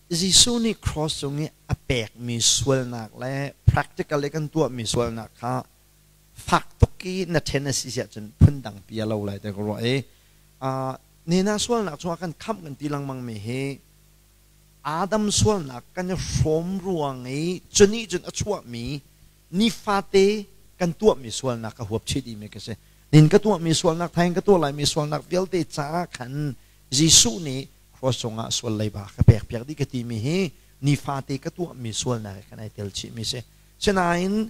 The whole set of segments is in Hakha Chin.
Jesuh nih cross cung i a pekmi sualnak le practical i kan tuahmi sualnak kha fak tuk i na ṭhen a si siah cun phundang pi a lo lai ti ka ruah i nina sualnak chungah kan khamh kan ti lengmang mi hi Adam sualnak kan i hrawm ruang i cu nih cun a chuahmi nifate kan tuahmi sualnak ka huap chih dihmi ka si. Nin ka tuahmi sualnak thain ka tuah laimi sualnak vialte caah khan Jesuh nih cross cungah sual leiba ka pekpiak dih ka timi hi nifate ka tuahmi sualnak he khan ai tel chihmi si. Sinain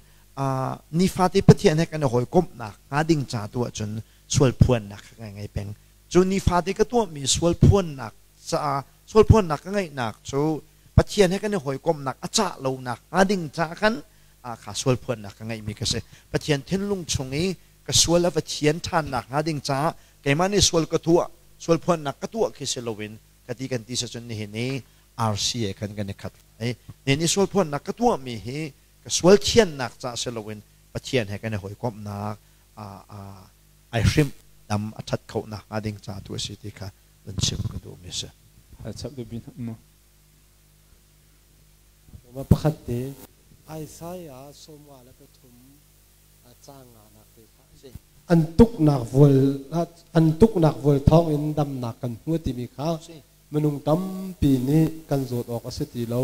nifate Pathian he kan i hawikomhnak hnga ding ca tu ahcun sual phuannak ka ngai ngei peng. Cu nifate ka tuahmi sual phuannak caah sual phuannak ka ngeihnak cu Pathian he kan i hawikomhnak a cah lonak hnga ding ca khan kha sual phuannak ka ngeihmi ka si. Pathian thinlung chung i ka sual a va thian ṭhannak hnga ding caah keimah nih sual ka tuah, sual phuannak ka tuah khi si loin ka ti kan ti si cun nihin i RCA khan kan i khat lai. Nihin i sual phuannak ka tuahmi hi ka sual thiannak ca si loin Pathian he kan i hawikomhnak ai hrimh dam a ṭhat khonak hnga ding ca tu a si ti kha vun chim ka duhmi a si. Chap duh bi mu. Pakhat te Isaiah sawmnga le pathum caang nganak te kha an tuknak vual an tuknak vual thawng in damnak kan hmu timi kha minung tampi nih kan zawt awk a si ti lo.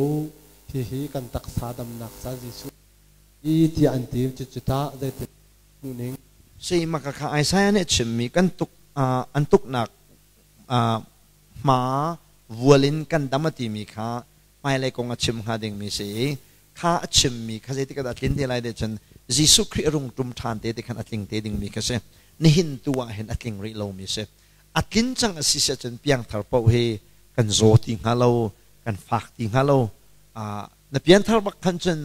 Hihi kan taksa damnak ca Jesuh i tiah an ti. Cucu tah zeitin hmuhning? Si maka kha Isaiah nih a chimmi kan tuk an tuknak hma vual in kan dam a timi kha hmailei kong a chim hnga dingmi si i kha a chimmi kha zeitik ah dah a tlin te lai ti cun Jesuh Khrih a rung ṭum ṭhan te ti khan a tling te dingmi kha si. Nihin tu ah hin a tling rih lomi si. A tlin cang a si si ahcun piangthar paoh hi kan zaw ti hnga lo, kan fak ti hnga lo. Na pianthar bak khan cun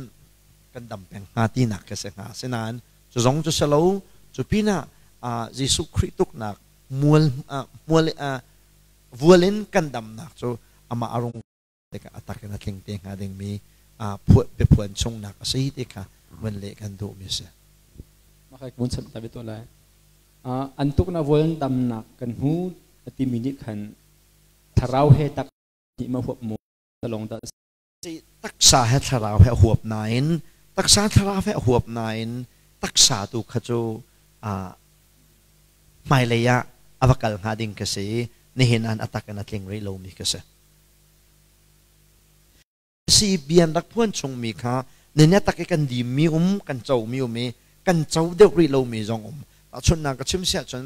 kan dam peng hnga tinak khi si hnga. Asinain cu zong cu si lo, cu pinah Jesuh Khrih tuknak mual mual vual in kan damnak cu amah a rung tikah a tak in a tling te hnga dingmi biaphuan chungnak a si ti kha vun leh kan duhmi a si. Mah vun chim ta to lai. An tuknak vual damnak kan hmu a timi nih khan thlarau he tak nih ma huap mu talong dah. Taksa he thlarau he a huap nain taksa thlarau he a huap nain taksa tu kha cu hmailei ah a va kal hnga ding ka si nihin an a tak in a tling rih lomi ka si. Si bian rak phuan chungmi kha nine tak i kan dimmi um kan comi um i kan co deuh rih lomi zong um. Tahchunhnak ka chim siah cun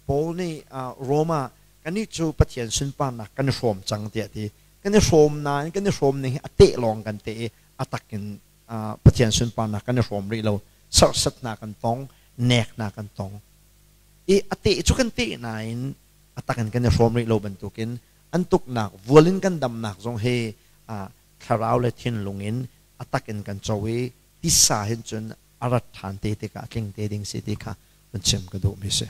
Paul nih Rome ah kannih cu Pathian sunparnak kan i hrawm cang tiah ti. Kan i hrawm nain kan i hrawm ning hi a teh lawng kan teh i a tak in Pathian sunparnak kan i hrawm rih lo. Serhsatnak kan tong, neknak kan tong. I a teh cu kan teh nain a tak in kan i hrawm rih lo bantukin an tuknak vual in kan damnak zong hi thlarau le thinlung in a tak in kan co i tisa hin cun a rat ṭhan te tikah a tling te ding si ti kha van chim ka duhmi si.